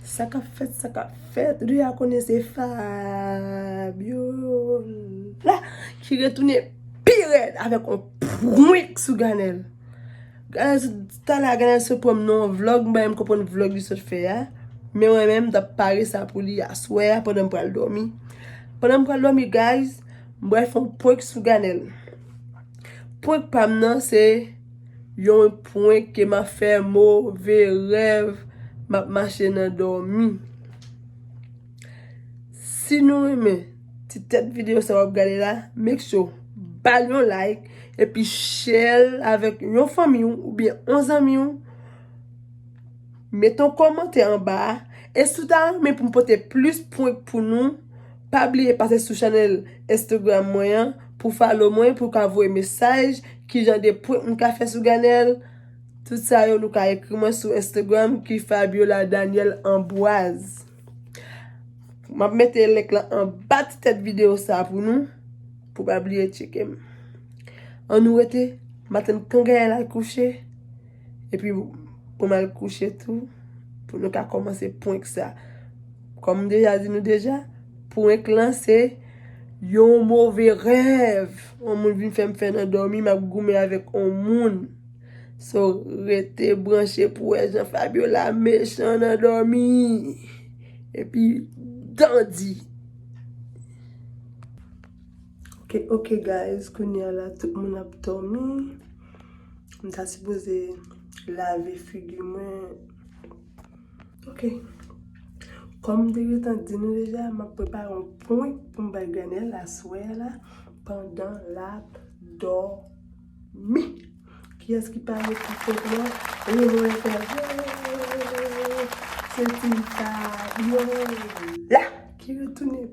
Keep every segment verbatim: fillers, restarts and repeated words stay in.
Sa k ap fèt, sa k ap fèt. Deja konnen se Fabiola ki retounen pi rèd avèk yon prank sou Ganèl. Ganèl, talè a Ganèl sot pran m nan yon vlòg, m pa menm konprann vlòg li sot fè a. Men mwen menm, m t ap pare sa pou li aswè a pandan m pral dòmi. Pandan m pral dòmi, guys, m pral fè yon prank sou Ganèl. Prank pa m nan se yon prank ke m ap fè move rèv, m ap mache nan dòmi. Si nou renmen ti tèt videyo sa w ap gade la, make sure ba l yon like epi share l avèk yon fanmi w oubyen yon zanmi w. Mete yon kòmantè anba a. E si w ta renmen pou m pote plis prank pou nou, pa bliye pase sou chanèl Instagram mwen an pou follow mwen, pou w ka voye mesaj, kijan de prank m ka fè sou Ganèl. Tout sa yo, nou ka ekri mwen sou Instagram ki Fabiola Daniel Amboise. M ap mete link lan anba ti tèt videyo sa pou nou, pou pa bliye tcheke m. Ann nou rete, m atann kan Ganèl al kouche, epi pou m al kouche tou, pou nou ka kòmanse prank sa. Kòm m deja di nou deja, prank lan se yon move rèv. Yon moun vin fè m fè nan dòmi, m ap goumen avèk yon moun. So, rete branche pou wè jan Fabiola mechan nan dòmi. Epi, dandi. Ok, ok, guys, kounye a la, tout moun ap dòmi. M ta sipoze lave figi mwen. Ok. Kòm m te gentan di nou deja, m ap prepare yon prank pou m bay Ganèl aswè a la, pandan l ap dòmi. Kiyès ki pare pou prank lan? Leve men fè, se ti Fabiola ki retounen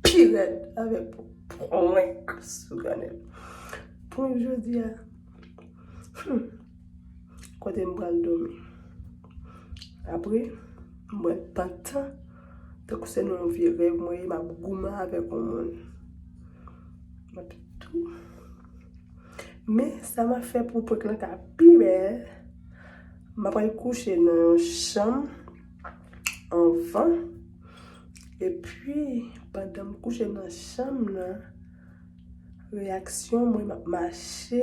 pi rèd avèk prank sou Ganèl. Prank jodi a. Hmm. Kote m pral dòmi. Apre, m pral pantan, tankou se nan yon vye rèv mwen ye, m ap goumen avèk yon moun. M ap tou. Men, sa m ap fè pou prank lan ka pi bèl, m ap al kouche nan yon chanm anvan. Epi, pandan m kouche nan chanm nan, reyaksyon mwen, m ap mache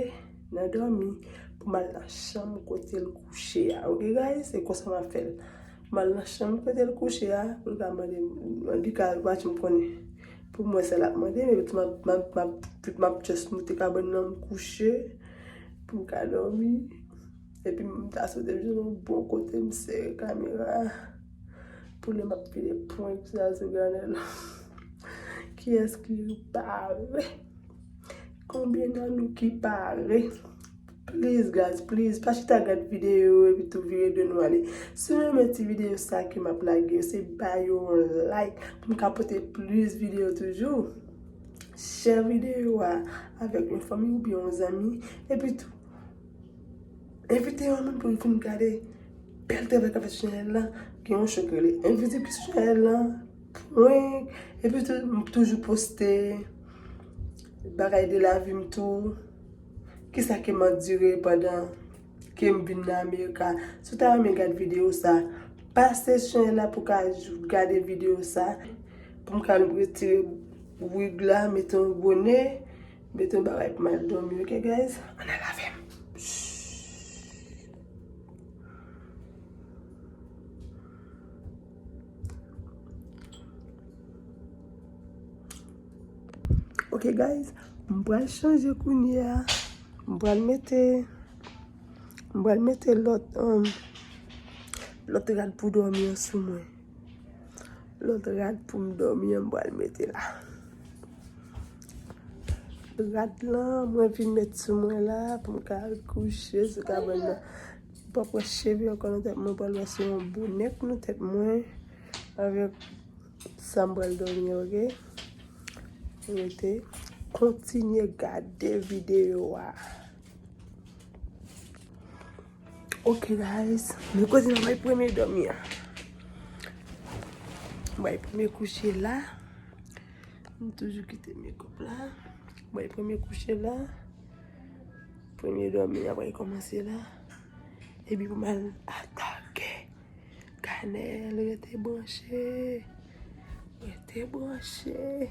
nan dòmi pou m al nan chanm kote l kouche a. Ok, guys? Se konsa m ap fè l. M al nan chanm kote l kouche a, pou l ka mande m, li ka, pa janm konnen. Pou mwen, sa l ap mande, men tout m ap, m ap, m ap, tout m ap just moute kabann nan, m kouche, pou m ka dòmi. Epi m ta swete m jwenn yon bon kote m sere kamera a pou lè m ap file prank sa sou Ganèl. Kiyès ki pare? Konbyen nan nou ki pare? Please, guys, please, pa chita gad videyo epi tou vire do nou ale. Si w renmen ti videyo sa ke m ap lage yo, se ba yo yon like pou m ka pote plis videyo toujou. Share videyo a avèk yon fanmi oubyen yon zanmi. Epi tou, envite yon moun pou l vin gade bèl travay k ap fèt sou chanèl lan. Gen yon show k rele Envizib ki sou chanèl lan. Prank. Epi tou, m toujou poste bagay de lavi m tou. Kisa ke m andire pandan ke m vin nan Amerika. Si w ta renmen gad videyo sa, pase sou chanèl la pou w ka gade videyo sa. Pou m ka retire wig la, mete yon bonè, mete yon bagay pou m al dòmi, ok, guys? Ann al avè m. Ok, guys, m pral chanje kounye a. M pral mete, m pral mete lòt, um, lòt rad pou dòmi an sou mwen. Lòt rad pou m dòmi an, m pral mete la. Rad lan, mwen vin met sou mwen la, pou m ka al kouche sou kabann nan. M p ap wè cheve ankò nan tèt mwen, m pral wè se yon bonè k nan tèt mwen, avèk sa m pral dòmi an, ok? Rete, kontinye gade videyo a. Ok, guys, men kote m bay premye dòmi an. M bay premye kouche la. M toujou kite makeup la. M bay premye kouche la. Premye dòmi an pral kòmanse la. Epi pou m al atake. Gade. Chanèl, rete branche. Rete branche.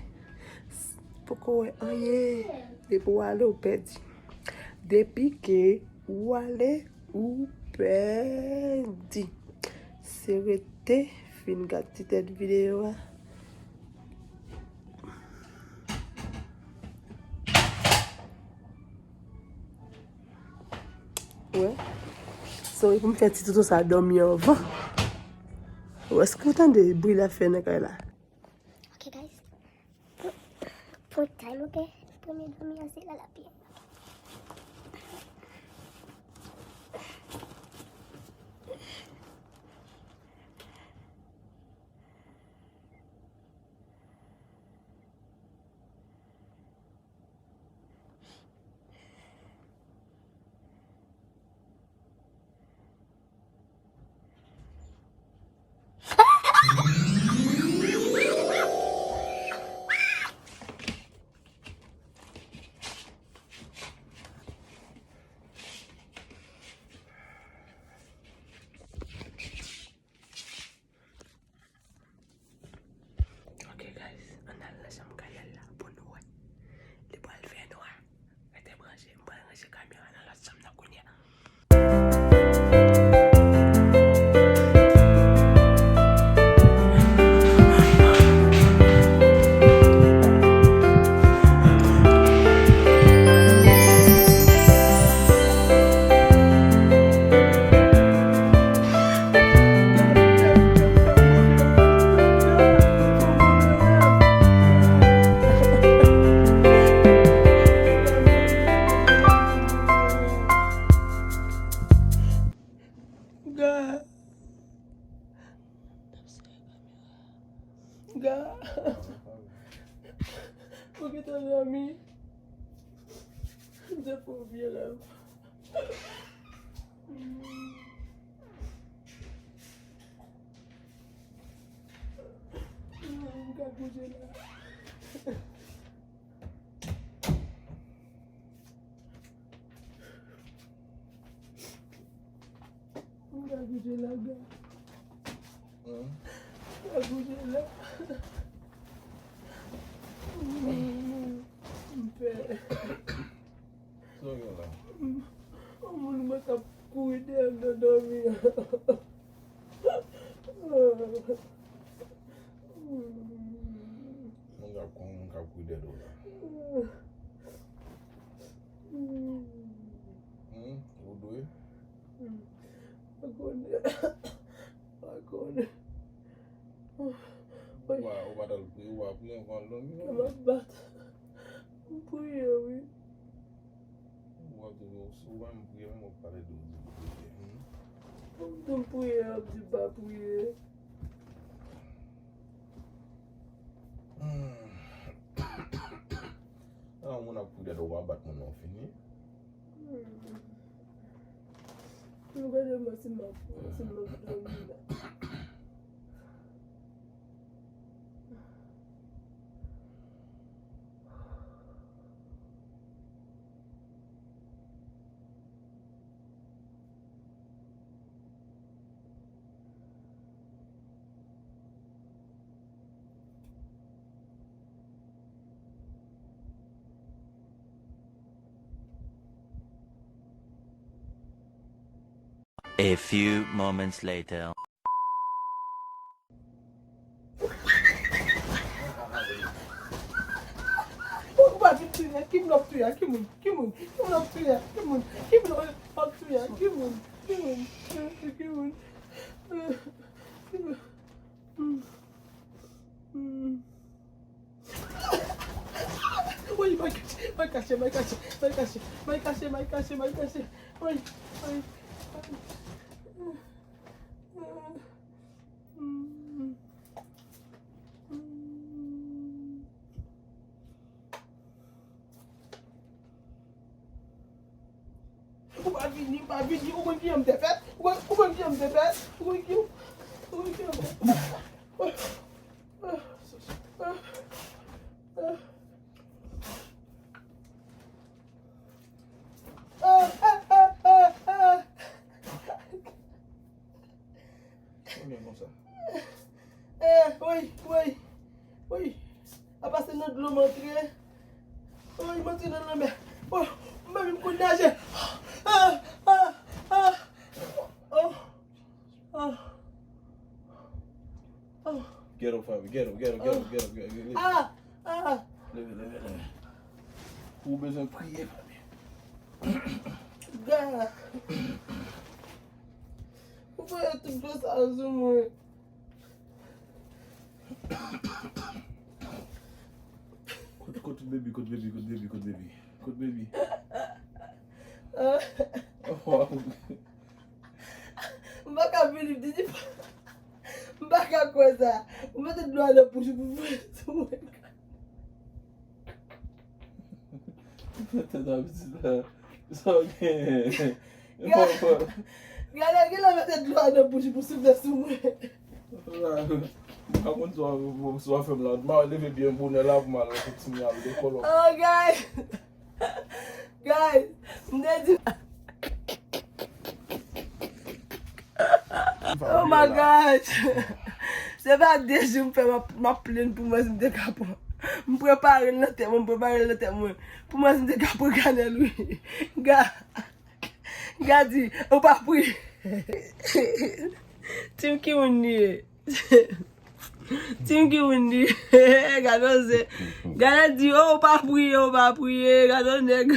Poko wè anyen. Depi w ale, w pèdi. Depi ke ou ale, ou pèdi. Se rete fin gad ti tèt videyo a. Wè. Sorry pou m fè ti toutou sa dòmi anvan. Wè, èske w tande bri l ap fè nan kay la? Ok, guys. Pou, pou time, ok? Premye dòmi an, se la l ap ye. Ok, guys, ann al nan chanm Gaël la pou nou wè. Li pral fè nwa. Rete branche, m pral ranje kamera nan lòt chanm nan kounye a. Ga. Ga. Ou gentan dòmi? M te fè yon vye rèv. M ka bouje la. M ka bouje la, Ga. M ka bouje la. M pè. Sa w gen la? Yon moun mwen k ap kouri dèyè m nan dòmi an. Moun k ap kouri, moun k ap kouri dèyè w la. Hmm, ou dwe? Pa konnen. Pa konnen. Ou pa, ou pa t al priye, ou pa priye anvan l dòmi, non? Kè m ap bat. M priye, wi. Ou pa toujou, ou pa menm priye, menm w ap pale de ou di priye. Hmm? Ou di m priye, w ap di m pa priye. Hmm. Lè yon moun ap priye, w pa bat moun nan, w fini. Hmm. Nou gade mwen si m ap, si m ap dòmi la. A few moments later. Ou pa vin touye, ki moun ap touye a? Ki moun? Ki moun? Ki moun ap touye a? Ki moun? Ki moun ap touye a? Ki moun? Ki moun? Ki moun? Woy, may kache, may kache, may kache, may kache, may kache, may kache, may kache. Woy, woy, woy. Ou pa vini, ou pa vini, ou konn kijan m te fèt? Ou konn, ou konn kijan m te fèt? Ou konn ki, ou konn kijan m te fèt? Byen konsa. Eh, woy, woy, woy. A pase nan dlo m antre. Woy, m antre nan lanmè. Oh, m pa menm konn naje. Ah, ah, ah. Oh, oh, oh. Get up, Faby. Get up, get up, get up, get up, get up, get up. Ah, ah. Leve, leve, leve. Ou bezwen priye, Faby. God. Ou voye tout dlo sa yo sou mwen. Kot, kot baby, kot baby, kot baby, kot baby, kot baby. Oh. M pa ka bilib, Didi. M pa ka kwè sa. Ou mete dlo a nan bouch ou pou voye sou mwen. Tèt a pitit la. Sa w genyen? Gade, gade, mete dlo a nan bouch pou soufle sou mwen. M pa konn si w ap fè m la. M a leve byen bonè la pou m al fè ti m al lekòl. Oh, guys. Guys, m te di. Oh my gosh. Se pa de jou m fè m ap, m ap plenn pou mwen si m te ka pran. M prepare l nan tèt mwen, m prepare l nan tèt mwen. Pou mwen si m te ka pran kanèl, wi. Ga, Gadi, ou pa pri. Tim ki moun li ye? Tim ki moun li ye? Gade se. Gade di, oh, ou pa priye, ou pa priye. Gade nèg.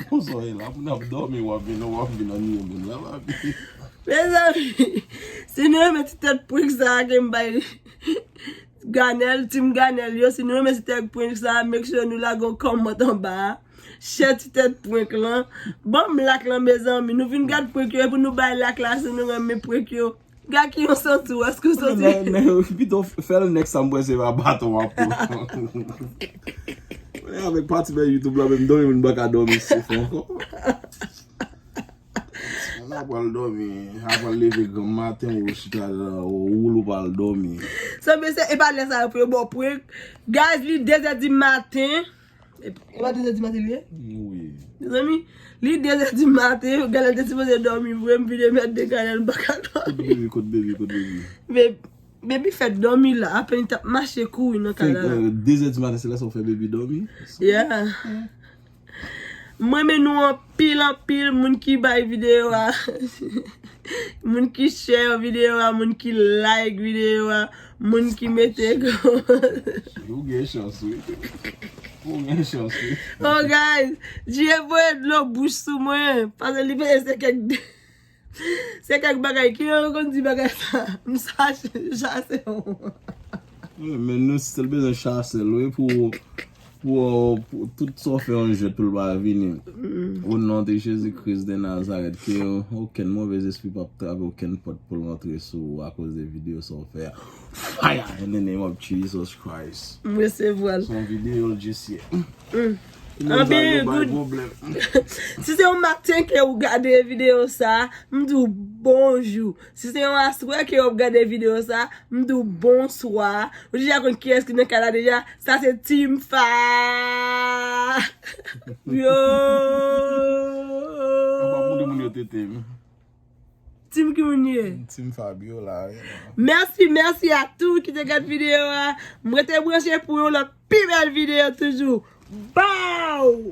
Konsa w ye la, moun ap dòmi, w ap vin, w ap vin anniye moun la, papi. Mezanmi, si nou renmen ti tèt prank sa a ke m bay Ganèl, Team Ganèl yo, si nou renmen ti tèt prank sa a, make sure nou lage yon comment anba a. Share ti tèt prank lan. Ban m like lan, mezanmi. Nou vin gad prank yo, epi nou bay like la, si nou renmen prank yo. Gad ki yon santi w, èske w santi? Men, men, pito fè l next time, mwen se pa baton w ap pran. Mwen avèk pati men YouTube la, menm dòmi, moun pa ka dòmi souf ankò. Moun ap pral dòmi, ap pral leve granm maten, ou chita la, ou woule, ou pral dòmi. Sanble se, e pa lè sa yo pou yo ba w prank. Guys, li de zè di maten. E pa de zè di maten li ye? Wi. Mezanmi, li de zè di maten, Ganèl te sipoze dòmi vre, m vin mèt de Ganèl, m pa ka dòmi. Kot baby, kot baby, kot baby? Baby, baby fèk dòmi la, apèn li t ap mache kouri nan kay la. De zè di maten, se lè sa w fè baby dòmi? Yeah. M renmen nou anpil, anpil, moun ki bay videyo a. Moun ki share videyo a, moun ki like videyo a, moun ki mete. Ou gen chans, wi. Ou gen chans, wi. Oh, guys, Dieu voye dlo bouch sou mwen. Paske li veye se kèk, se kèk bagay ki yo konn di bagay sa. M sa chase yon. Wi, men nou still bezwen chase l, wi, pou, pou, pou tout sa w fè yon jwèt pou l pa vini. O non de Jezi Kris de Nazarèt, ke okenn movèzespri p ap trape okenn pòt pou l rantre sou ou akoz de videyo sa w fè a. Fire in the name of Jesus Christ. M resevwa l. Se yon videyo l jis ye. Anpil goud. Si se yon maten ke ou gade videyo sa, m di w bonjou. Si se yon aswè ke w ap gade videyo sa, m di w bonswa. Ou deja konn kiyès ki nan kay la deja. Sa se Team Fa. Yo. Anba moun moun yo tete m. Team ki moun ye? Team Fabiola, wi. Mèsi, mèsi a tout ki te gade videyo a. M rete branche pou yon lòt pi bèl videyo toujou. Bow!